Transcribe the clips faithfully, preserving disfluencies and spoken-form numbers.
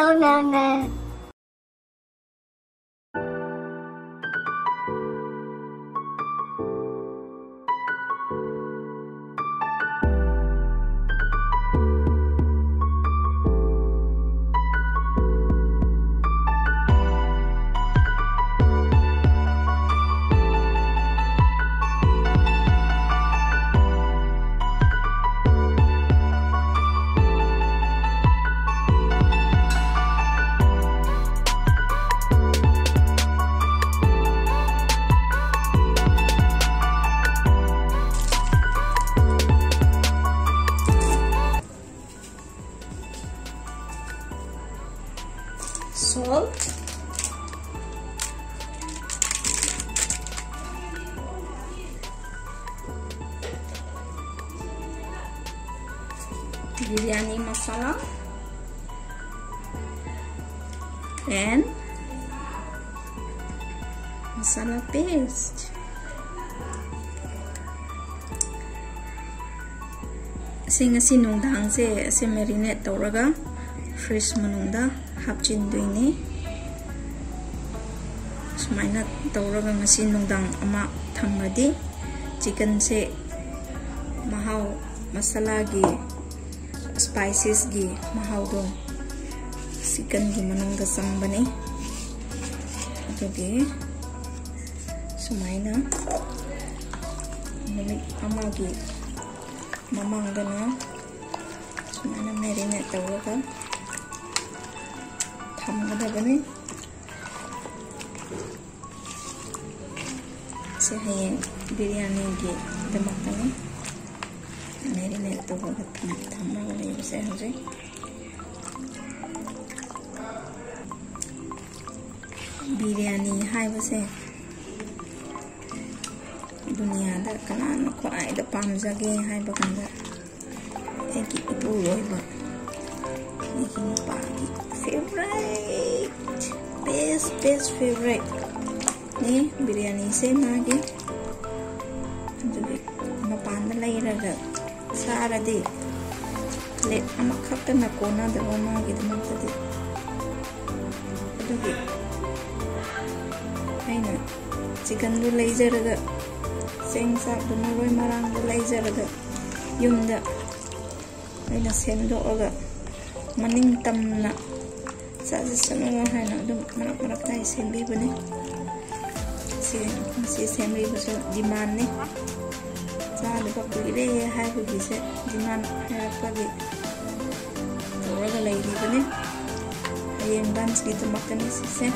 Oh, no, no. Salt. Biryani masala. And masala paste. ꯑꯁꯤ ꯉꯁꯤ ꯅꯨꯡꯗꯥꯡꯁꯦ ꯑꯁꯤ marinate ꯇꯧꯔꯒ fridge ꯃꯅꯨꯡꯗ ꯍꯥꯞꯆꯤꯟꯗꯣꯏꯅꯤ꯫ ꯁꯨꯃꯥꯏꯅ ꯇꯧꯔꯒ ꯉꯁꯤ ꯅꯨꯡꯗꯥꯡ ꯑꯃ ꯊꯝꯃꯗꯤ chickenꯁꯦ ꯃꯍꯥꯎ, ꯃꯁꯥꯂꯥꯒꯤ, spicesꯀꯤ ꯃꯍꯥꯎꯗꯣ chickenꯒꯤ ꯃꯅꯨꯡꯗ ꯆꯪꯕꯅꯤ꯫ ꯑꯗꯨꯒꯤ ꯁꯨꯃꯥꯏꯅ ꯅꯨꯃꯤꯠ ꯑꯃꯒꯤ ꯃꯃꯥꯡꯗꯅ ꯁꯨꯃꯥꯏꯅ marinate ꯇꯧꯔꯒ ꯊꯝꯒꯗꯕꯅꯤ꯫ ꯁꯤ ꯍꯌꯦꯡ ꯕꯤꯔꯌꯥꯅꯤꯒꯤꯗꯃꯛꯇꯅꯤ marinate ꯇꯧꯔꯒ ꯊꯝ-, ꯊꯝꯃꯒ ꯂꯩꯕꯁꯦ ꯍꯧꯖꯤꯛ꯫ ꯕꯤꯔꯌꯥꯅꯤ ꯍꯥꯏꯕꯁꯦ ꯗꯨꯅꯤꯌꯥꯗ ꯀꯅꯥꯅ ꯈ꯭ꯋꯥꯏꯗ ꯄꯥꯝꯖꯒꯦ ꯍꯥꯏꯕ ꯀꯥꯟꯗ, ꯑꯩꯒꯤ ꯏꯄꯨꯔꯣꯏꯕ, ꯑꯩꯒꯤ ꯅꯨꯄꯥꯒꯤ favourite, best, best favouriteꯅꯤ ꯕꯤꯔꯌꯥꯅꯤꯁꯦ ꯃꯥꯒꯤ꯫ ꯑꯗꯨꯒꯤ ꯃꯄꯥꯟꯗ ꯂꯩꯔꯒ ꯆꯥꯔꯗꯤ plate ꯑꯃꯈꯛꯇꯅ ꯀꯣꯟꯅꯗꯕ ꯃꯥꯒꯤꯗꯃꯛꯇꯗꯤ꯫ ꯑꯗꯨꯒꯤ ꯑꯩꯅ ꯆꯤꯀꯟꯗꯨ ꯂꯩꯖꯔꯒ, ꯆꯦꯡ ꯆꯥꯛꯇꯨ, ꯃꯔꯣꯏ ꯃꯔꯥꯡꯗꯨ ꯂꯩꯖꯔꯒ, ꯌꯨꯝꯗ ꯑꯩꯅ ꯁꯦꯝꯗꯣꯛꯑꯒ ꯃꯅꯤꯡ ꯇꯝꯅ ꯆꯥꯖꯁꯅꯨ ꯍꯥꯏꯅ ꯑꯗꯨꯝ ꯃꯔꯛ ꯃꯔꯛꯇ ꯑꯩ ꯁꯦꯝꯕꯤꯕꯅꯤ꯫ ꯁꯤ, ꯁꯤ ꯁꯦꯝꯕꯤꯕꯁꯨ ꯗꯤꯃꯥꯟꯅꯤ꯫ ꯆꯥꯗꯕ ꯀꯨꯏꯔꯦ ꯍꯥꯏꯕꯒꯤꯁꯦ ꯗꯤꯃꯥꯟ ꯍꯥꯏꯔꯛꯄꯒꯤ ꯇꯧꯔꯒ ꯂꯩꯔꯤꯕꯅꯤ꯫ ꯍꯌꯦꯡ ꯂꯟꯁꯀꯤꯗꯃꯛꯇꯅꯤ ꯁꯤꯁꯦ꯫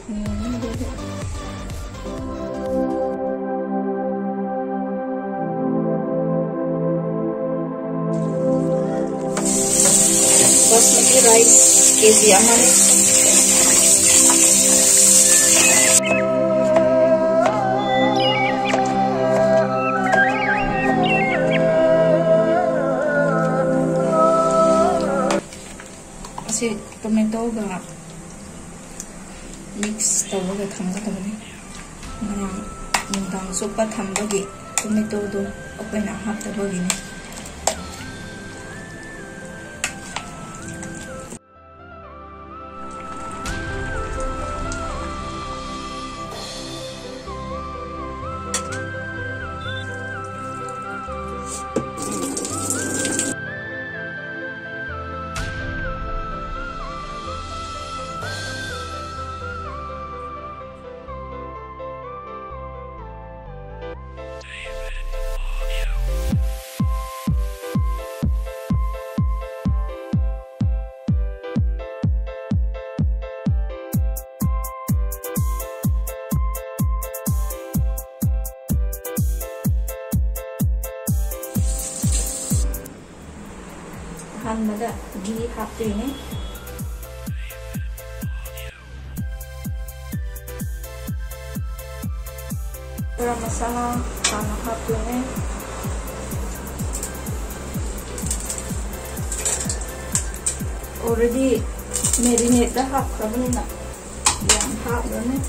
ꯎꯝ, ꯑꯗꯨꯗꯤ ꯕꯥꯁꯃꯇꯤ ꯔꯥꯏꯁ ꯀꯦ ꯖꯤ ꯑꯃꯅꯤ꯫ ꯑꯁꯤ ꯇꯣꯃꯦꯇꯣꯒ ꯃꯤꯛꯁ ꯇꯧꯔꯒ ꯊꯝꯒꯗꯕꯅꯤ꯫ ꯉꯔꯥꯡ ꯅꯨꯡꯗꯥꯡ ꯆꯨꯞꯄ ꯊꯝꯕꯒꯤ ꯇꯣꯃꯦꯇꯣꯗꯣ ꯑꯩꯈꯣꯏꯅ ꯍꯥꯞꯇꯕꯒꯤꯅꯤ꯫ ꯑꯍꯥꯟꯕꯗ ꯘꯤ ꯍꯥꯞꯇꯣꯏꯅꯦ꯫ ꯒꯔꯝ ꯃꯁꯥꯂꯥ ꯍꯥꯟꯅ ꯍꯥꯞꯇꯣꯏꯅꯦ꯫ Already marinate ꯗ ꯍꯥꯞꯈ꯭ꯔꯕꯅꯤꯅ ꯌꯥꯝ ꯍꯥꯞꯂꯅꯤ꯫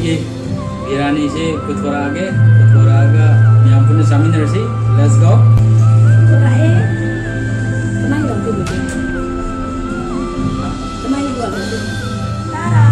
ꯕꯤꯔꯌꯥꯅꯤꯁꯦ ꯄꯨꯊꯣꯔꯛꯑꯒꯦ, ꯄꯨꯊꯣꯔꯛꯑꯒ ꯃꯌꯥꯝ ꯄꯨꯟꯅ ꯆꯥꯃꯤꯟꯅꯔꯁꯤ꯫ Let's go. ꯄꯨꯔꯛꯑꯦ꯫ ꯀꯃꯥꯏꯅ ꯇꯧꯗꯣꯏꯅꯣ? ꯀꯃꯥꯏꯅ ꯄꯨꯔꯛꯑꯒꯦ? ꯇꯥꯔꯥ꯫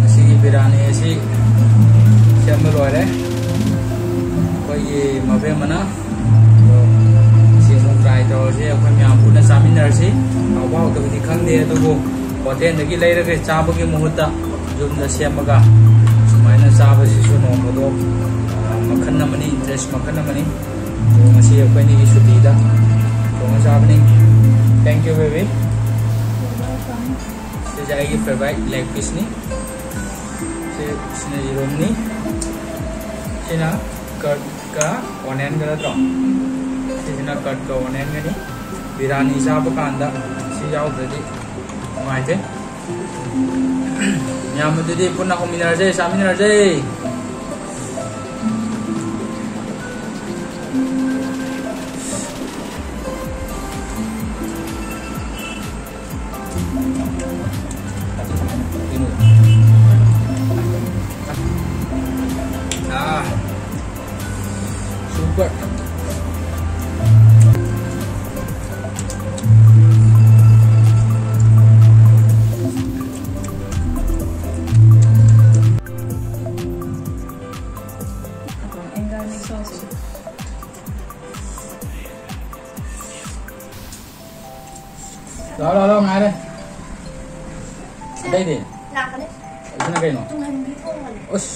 ꯉꯁꯤꯒꯤ ꯕꯤꯔꯌꯥꯅꯤ ꯑꯁꯤ ꯁꯦꯝꯕ ꯂꯣꯏꯔꯦ꯫ ꯑꯩꯈꯣꯏꯒꯤ ꯃꯕꯦꯝꯃꯅ꯫ ꯑꯗꯣ ꯁꯤ ꯑꯃꯨꯛ try ꯇꯧꯔꯁꯤ, ꯑꯩꯈꯣꯏ ꯃꯌꯥꯝ ꯄꯨꯟꯅ ꯆꯥꯃꯤꯟꯅꯔꯁꯤ꯫ ꯍꯥꯎꯕ ꯍꯥꯎꯇꯕꯗꯤ ꯈꯪꯗꯦ, ꯑꯗꯨꯕꯨ ꯍꯣꯇꯦꯜꯗꯒꯤ ꯂꯩꯔꯒ ꯆꯥꯕꯒꯤ ꯃꯍꯨꯠꯇ ꯌꯨꯝꯗ ꯁꯦꯝꯃꯒ ꯁꯨꯃꯥꯏꯅ ꯆꯥꯕꯁꯤꯁꯨ ꯅꯣꯡ ꯐꯥꯗꯣꯛ, ꯑ, ꯃꯈꯜ ꯑꯃꯅꯤ, interest ꯃꯈꯜ ꯑꯃꯅꯤ꯫ ꯑꯗꯣ ꯉꯁꯤ ꯑꯩꯈꯣꯏ ꯑꯅꯤꯒꯤ ꯁꯨꯇꯤꯗ ꯊꯣꯡꯉ ꯆꯥꯕꯅꯤ꯫ Thank you, baby. ꯁꯤꯁꯦ ꯑꯩꯒꯤ favourite leg piece ꯅꯤ꯫ ꯁꯤ, ꯁꯤꯅ ꯌꯦꯔꯨꯝꯅꯤ꯫ ꯁꯤꯅ curd ꯀ onion ꯒ ꯅꯠꯇ꯭ꯔꯣ? ꯁꯤꯁꯤꯅ curd ꯀ onion ꯒꯅꯤ꯫ ꯕꯤꯔꯌꯥꯅꯤ ꯆꯥꯕ ꯀꯥꯟꯗ ꯁꯤ ꯌꯥꯎꯗ꯭ꯔꯗꯤ ꯅꯨꯡꯉꯥꯏꯇꯦ꯫ ꯃꯌꯥꯝ ꯑꯗꯨꯗꯤ ꯄꯨꯟꯅ ꯍꯧꯃꯤꯟꯅꯔꯁꯦ, ꯆꯥꯃꯤꯟꯅꯔꯁꯦ꯫ Ah, super. ꯑꯇꯩꯗꯤ? ꯂꯥꯛꯀꯅꯤ꯫ ꯑꯗꯨꯅ ꯀꯩꯅꯣ? ꯇꯨꯡꯍꯟꯕꯤ ꯊꯣꯡꯕꯅꯤ꯫ ꯑꯁ꯫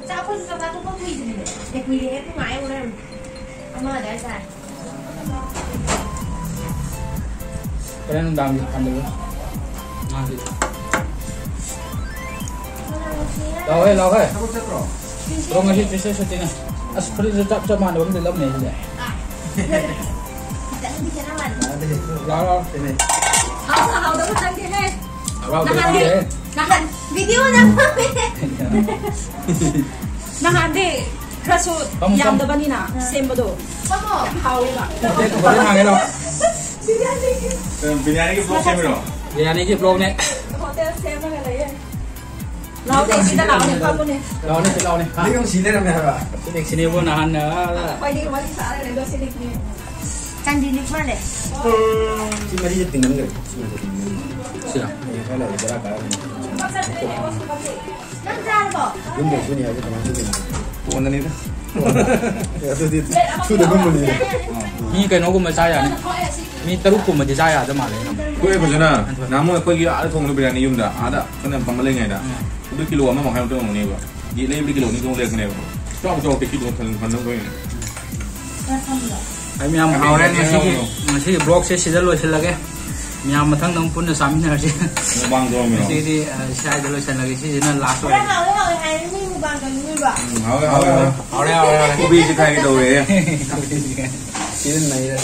ꯆꯥꯛ ꯑꯩꯈꯣꯏꯁꯨ ꯆꯥꯛ ꯆꯥ ꯇꯣꯛꯄ ꯀꯨꯏꯗ꯭ꯔꯤꯅꯦ꯫ ꯑꯦ, ꯀꯨꯏꯔꯦꯍꯦ, ꯄꯨꯡ ꯑꯥ ꯌꯧꯔꯦ꯫ ꯑꯃ ꯑꯗꯥꯏ ꯆꯥꯏ꯫ ꯍꯣꯔꯦꯟ ꯅꯨꯡꯗꯥꯡꯒꯤ ꯊꯝꯕꯤꯌꯨ꯫ ꯉꯥꯒꯤ꯫ ꯂꯥꯛꯑꯣꯍꯦ, ꯂꯥꯛꯑꯣꯍꯦ꯫ ꯊꯕꯛ ꯆꯠꯇ꯭ꯔꯣ? ꯕ꯭ꯔꯣ, ꯉꯁꯤ ꯇ꯭ꯌꯨꯁꯗꯦ ꯁꯨꯇꯤꯅꯦ꯫ ꯑꯁ, ꯐꯨꯔꯤꯠꯁꯨ ꯆꯞ ꯆꯞ ꯃꯥꯟꯅꯕ ꯑꯃ ꯂꯤꯠꯂꯝꯃꯦ ꯑꯁꯤꯗꯤ꯫ ꯈꯤꯇꯪꯗꯤ ꯈꯦꯠꯅꯕ ꯃꯥꯜꯂꯦ꯫ ꯃꯥꯟꯅꯗꯦ꯫ ꯂꯥꯛꯑꯣ, ꯂꯥꯛꯑꯣ꯫ ꯈꯦꯠꯅꯩ꯫ ꯍꯥꯎꯁꯨ ꯍꯥꯎꯗꯕ ꯆꯪꯗꯦꯍꯦ꯫ ꯍꯔꯥꯎꯗꯕ ꯅꯍꯥꯟꯗꯤ, ꯆꯪꯗꯦꯍꯦ꯫ ꯅꯍꯥꯟ ꯚꯤꯗꯤꯑꯣ ꯅꯝꯃꯝꯃꯦ꯫ ꯅꯍꯥꯟꯗꯤ ꯈꯔꯁꯨ ꯐꯝꯃꯣ, ꯐꯝꯃꯣ꯫ ꯌꯥꯝꯗꯕꯅꯤꯅ ꯁꯦꯝꯕꯗꯣ꯫ ꯐꯝꯃꯣ꯫ ꯌꯥꯝ ꯍꯥꯎꯋꯦꯕ꯫ ꯍꯣꯇꯦꯜ, ꯍꯣꯇꯦꯜ ꯍꯥꯡꯉꯤꯔꯣ? ꯕꯤꯔꯌꯥꯅꯤꯒꯤ ꯕꯤꯔꯌꯥꯅꯤꯒꯤ ꯕ꯭ꯂꯣꯛ ꯁꯦꯝꯃꯤꯔꯣ? ꯕꯤꯔꯌꯥꯅꯤꯒꯤ ꯕ꯭ꯂꯣꯛꯅꯦ꯫ ꯍꯣꯇꯦꯜ ꯁꯦꯝꯃꯒ ꯂꯩꯌꯦ꯫ ꯂꯥꯛꯑꯣꯅꯦ, ꯁꯤꯗ ꯂꯥꯛꯑꯣꯅꯦ, ꯐꯝꯃꯨꯅꯦ꯫ ꯂꯥꯛꯑꯣꯅꯦ, ꯁꯤ ꯂꯥꯛꯑꯣꯅꯦ꯫ ꯍꯥ? ꯃꯤ ꯑꯃ ꯁꯤ ꯂꯩꯔꯝꯃꯦ ꯍꯥꯏꯕ꯫ ꯁꯤꯅꯦ, ꯁꯤꯅꯦꯕꯣ ꯅꯍꯥꯟ, ꯑꯥ, ꯑꯩꯈꯣꯏꯗꯤ ꯋꯥꯔꯤ ꯁꯥꯔꯒ ꯂꯩꯗꯣ ꯁꯤꯅꯦ꯫ ꯆꯥꯟꯗꯤ ꯂꯤꯛ ꯃꯥꯜꯂꯦ꯫ ꯁꯤ ꯃꯔꯤꯁꯦ ꯇꯤꯡꯉꯝꯗ꯭ꯔꯦ꯫ ꯁꯤ ꯃꯔꯤꯁꯦ ꯇꯤꯡꯉꯝꯗ꯭ꯔꯦ꯫ ꯁꯤꯔꯣ? ꯍꯌꯦꯡ ꯈꯔ ꯂꯩꯔꯗꯤ ꯕꯦꯔꯥ ꯀꯥꯔꯅꯤ꯫ ꯅꯪ ꯆꯥꯔꯕꯣ? ꯌꯨꯝꯗ ꯁꯨꯅꯤ ꯍꯥꯏꯕꯁꯦ ꯀꯃꯥꯏꯅ ꯁꯨꯗꯣꯏꯅꯣ? ꯀꯣꯟꯅꯅꯤꯗ꯫ ꯑꯦ, ꯑꯗꯨꯗꯤ ꯊꯨꯗꯒꯨꯝꯕꯅꯤꯅꯦ꯫ ꯃꯤ ꯀꯩꯅꯣꯒꯨꯝꯕ ꯆꯥ ꯌꯥꯅꯤ꯫ ꯃꯤ ꯇꯔꯨꯛꯀꯨꯝꯕꯗꯤ ꯆꯥ ꯌꯥꯗ ꯃꯥꯜꯂꯦ꯫ ꯇꯣꯛꯑꯦ ꯐꯖꯅ꯫ ꯅꯍꯥꯟꯃꯨꯛ ꯑꯩꯈꯣꯏꯒꯤ ꯑꯥꯗ ꯊꯣꯡꯕ ꯕꯤꯔꯌꯥꯅꯤ ꯌꯨꯝꯗ, ꯑꯥꯗ ꯑꯩꯈꯣꯏꯅ ꯐꯝꯕ ꯂꯩꯉꯩꯗ꯫ ꯎꯝ꯫ ꯑꯗꯨ ꯀꯤꯂꯣ ꯑꯃ ꯃꯈꯥꯏꯃꯨꯛꯇ ꯉꯝꯒꯅꯦꯕ꯫ ꯌꯦ-, ꯂꯩꯕꯗꯤ ꯀꯤꯂꯣ ꯑꯅꯤ ꯊꯣꯡ ꯂꯩꯔꯛꯄꯅꯦꯕ꯫ ꯆꯥꯎ ꯆꯥꯎ ꯇꯦꯛꯀꯤꯗꯣ ꯊꯟ-, ꯊꯟꯅꯕ ꯑꯣꯏꯅ꯫ ꯑꯩ ꯃꯌꯥꯝ ꯍꯥꯎꯔꯦ ꯉꯁꯤꯒꯤ, ꯉꯁꯤꯒꯤ ꯕ꯭ꯂꯣꯛꯁꯦ ꯁꯤꯗ ꯂꯣꯏꯁꯤꯜꯂꯒꯦ꯫ ꯃꯌꯥꯝ ꯃꯊꯪꯗ ꯑꯃꯨꯛ ꯄꯨꯟꯅ ꯆꯥꯃꯤꯟꯅꯔꯁꯤ꯫ ꯃꯨꯛꯕꯥꯡ ꯇꯧꯔꯝꯃꯤꯔꯣ? ꯉꯁꯤꯗꯤ, ꯑ, ꯁ꯭ꯋꯥꯏꯗ ꯂꯣꯏꯁꯤꯜꯂꯒꯦ꯫ ꯁꯤꯁꯤꯅ ꯂꯥꯁ ꯍꯣꯔꯦꯟ ꯑꯣꯏꯔꯦ꯫ ꯍꯥꯎꯋꯦ ꯍꯥꯎꯋꯦ ꯍꯥꯏꯔꯗꯤ ꯃꯤ ꯃꯨꯛꯕꯥꯡ ꯇꯧꯅꯤꯡꯉꯤꯕ꯫ ꯎꯝ, ꯍꯥꯎꯋꯦ, ꯍꯥꯎꯋꯦ, ꯍꯥꯎꯋꯦ꯫ ꯍꯥꯎꯔꯦ, ꯍꯥꯎꯔꯦ, ꯍꯥꯎꯔꯦ꯫ ꯀꯣꯕꯤꯁꯦ ꯀꯥꯏꯒꯦ ꯇꯧꯔꯦ꯫ ꯁꯤꯗ ꯅꯩꯔꯦ꯫